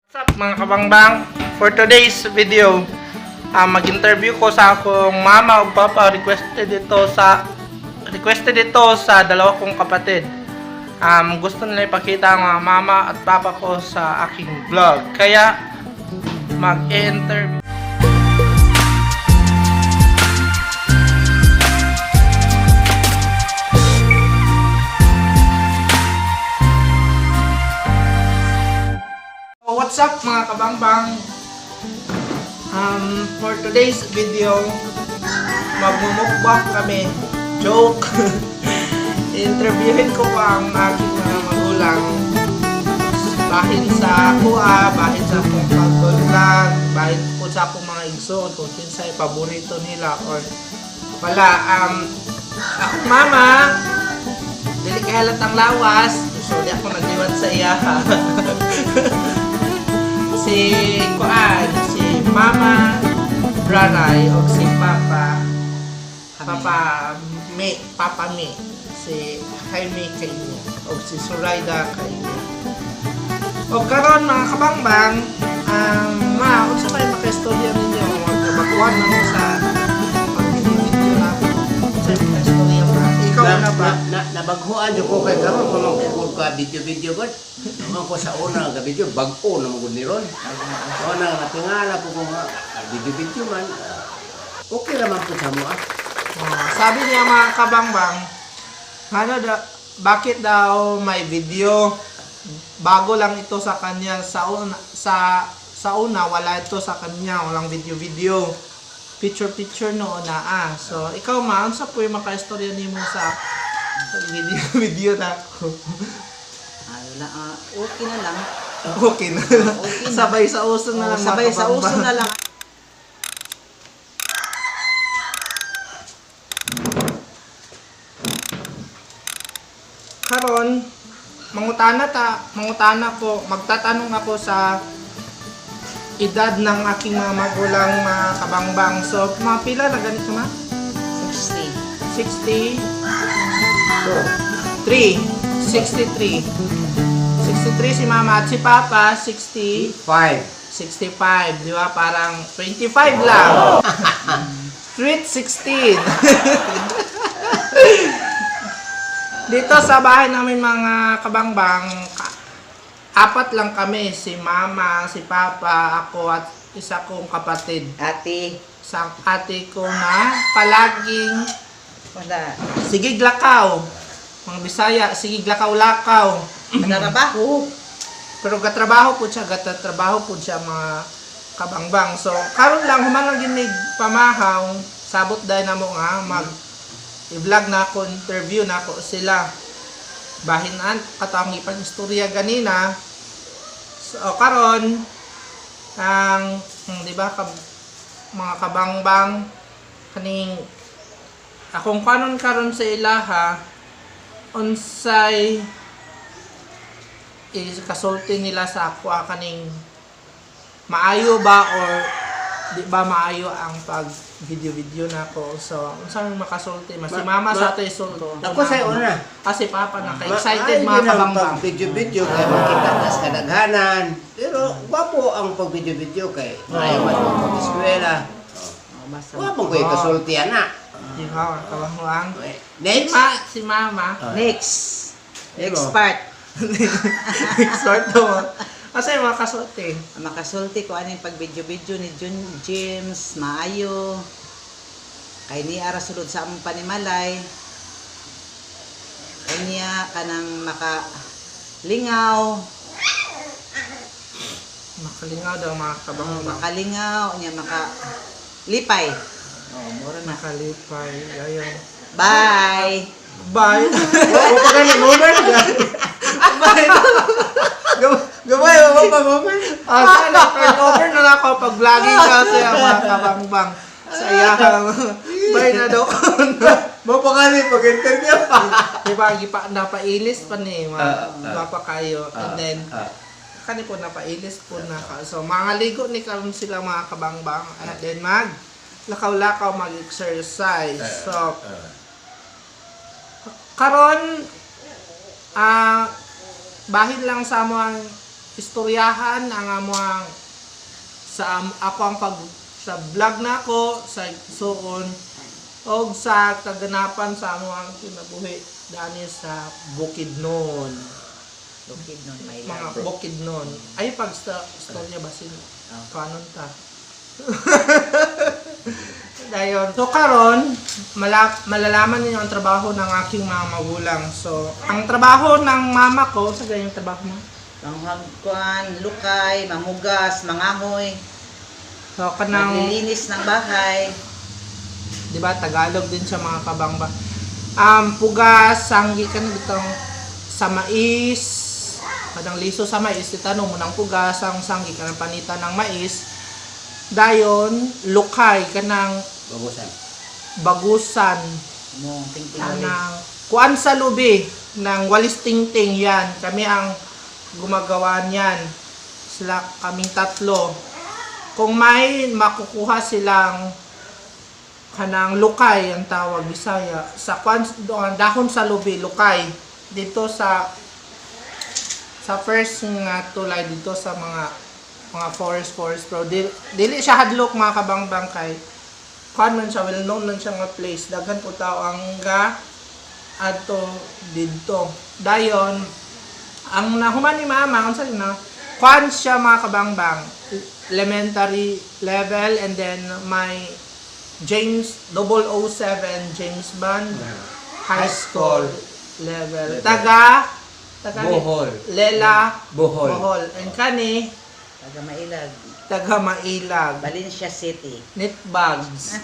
What's up, mga kabangbang? For today's video, mag-interview ko sa akong mama ug papa. Requested ito sa dalawa kong kapatid. Gusto nila ipakita ang mga mama at papa ko sa aking vlog. Kaya mag-interview. What's up, mga kabangbang? For today's video, magmumukbang kami. Joke! Interviewin ko po ang aking mga magulang bahin sa kuha, bahin sa akong pag-vlog, bahin po sa akong mga igsoon, kung kinsay paborito nila or wala. Akong mama, dili kay halatang lawas, so di ako nagliwat sa iya. Si kuan, si Mama Ranay o si Papa Papa Me, Papa Me, si Jaime Kainya o si Suraida Kainya. O karon, mga kabangbang, ma, unsa may makaistorya ninyo mga kabaguhan na mo sa pag-video na ako? Unsa may makaistorya ba? Ikaw na ba? Na, nabaghuan jud ko kay karon pa man ko ka video-video god. Naman ko sa una nga video bag-o na man gud ni ron. So na natingala po ko nga video-video man. Okay ra man po sa mo ah. Oh, sabi niya, mga kabangbang, ano da, bakit daw may video? Bago lang ito sa kanya. Sa una, wala ito sa kanya, walang video video. Picture picture noon na ah. So ikaw, ma, unsa po yung makaistorya nimo sa video video na ako? Ay, wala, okay na lang. Okay na. Okay na. Sabay sa uso na Oh, lang, mga sabay sa uso kabangbang. na lang. Karon mangutana ko, magtatanong ako sa edad ng aking mga magulang, mga kabangbang. So, mga pila na ganito, ma? 60. 60 3 63 63 si mama at si papa 60 5. 65, di ba? Parang 25 lang. Sweet 16. Dito sa bahay namin, mga kabangbang, apat lang kami. Si mama, si papa, ako at isa kong kapatid. Ate, Sa ate ko na palaging wala. sige lakaw. Mga Bisaya, sige lakaw-lakaw. Nagtrabaho. Pero gatrabaho po siya, mga kabangbang. So, karon lang human lang ginig pamahaw, sabot dahil na mo nga mag i-vlog na ako, interview na ako sila. Bahin an katong ipang istorya ganina. So, karon ang di ba mga kabangbang, kaning akong kanon karon sa ilaha, unsay kasulti nila sa ako, kaning maayo ba or di ba maayo ang pag video video na ako. So unsa may makasulti mas si mama sa ato isulti? Ako sa una. Ah, si papa na kay excited, mga kabangbang. Video-video kay makita tas kadaghanan. Pero gwapo ang pag video-video kay maayo man ang pag-eskwela. Oh, basta. Wa man ko'y kasulti ana. Di ba, mga kabangbang? Next. Ma, si mama. Next. Next Imo. part. Exhort to asa yung mga kasulti? Ang makasulti ko aning pag video-video ni Jun James, maayo. Kay niya ara sulod sa among panimalay. Kay niya kanang maka lingaw, Makalingaw daw, mga oh, kabangbang. Makalingaw, niya maka lipay. Oh, mura na. Makalipay ayun. Bye. Bye. Wa pa gani mo ba? Bye. Gabay, wa pa mo ba? Ah, sana turn over na lang ako pag vlogging kasi ang mga kabangbang. Sa iyahang bye na daw. Mo pa gani pag-interview. Di ba, gipa, napailis pa ni, mga gwapa kayo. And then, kani po, napailis po na ka. So, mga ligo ni karon sila, mga kabangbang. And then, mag lakaw-lakaw, mag-exercise. So, karon bahin lang sa mo ang istoryahan ang among sa ako ang pag sa vlog nako sa suon og sa kaganapan sa among kinabuhi dani sa Bukidnon. Bukid nun, may Mga love. Bukidnon. Ay pag sa istorya basin kanon ta. Dayon. So karon malalaman ninyo ang trabaho ng aking mga magulang. So, ang trabaho ng mama ko, sa ganyang trabaho mo. Manghagkuan, lukay, mamugas, mangahoy, So, kanang maglilinis ng bahay. 'Di ba, Tagalog din siya, mga kabangba. Pugas, sanggi ka na bitong sa mais, kanang liso sa mais, itanong mo ng pugas, ang sanggi ka ng panita ng mais. Dayon, lukay kanang Bagusan. bagusan. Mo, tingting. Kanang kuan sa lubi ng walis tingting yan. Kami ang gumagawa niyan. Sila kaming tatlo. Kung may makukuha silang kanang lukay ang tawag Bisaya sa kuan doon, dahon sa lubi, lukay dito sa first nga tulay dito sa mga forest forest, pero dili siya hadlok, mga kabangbang, kay kuan man siya, well known man siya nga place, daghan po tao ang ga adto didto. Dayon ang nahuman ni mama, unsa na kuan siya, mga kabangbang, elementary level and then my James 007 James Bond high school level. Level. Taga taga Bohol. Lela. Bohol. Bohol. And kani Taga Mailag, taga Mailag. Valencia City. Nitbags.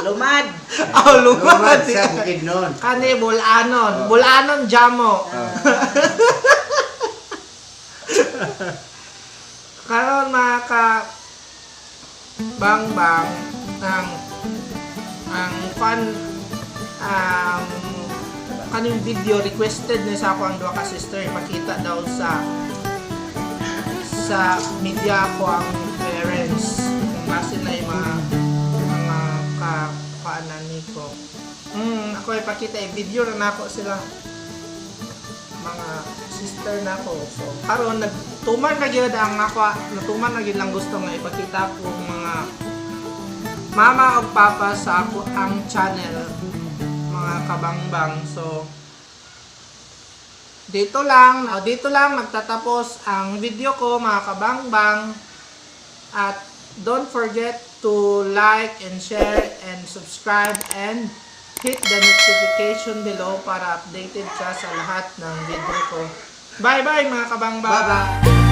Lumad. Oh, Lumad lumad. sa Bukidnon. Kani Bulanon. Bulanon Jamo. Karon, mga ka bang bang, ang fan ang kaning video requested ni sa ako ang duha ka sister, ipakita daw sa media ko ang parents kung basin na yung mga ka kaanan ni ko. Ako ipakita, i-video na nako sila, mga sister na ko. So, karon nagtuman na gyud ang ako, natuman na gyud lang gusto nga ipakita ko mga mama o papa sa ako ang channel, mga kabangbang. So, dito lang magtatapos ang video ko, mga kabangbang. At don't forget to like and share and subscribe and hit the notification below para updated ka sa lahat ng video ko. Bye-bye, mga kabangbang! Bye-bye.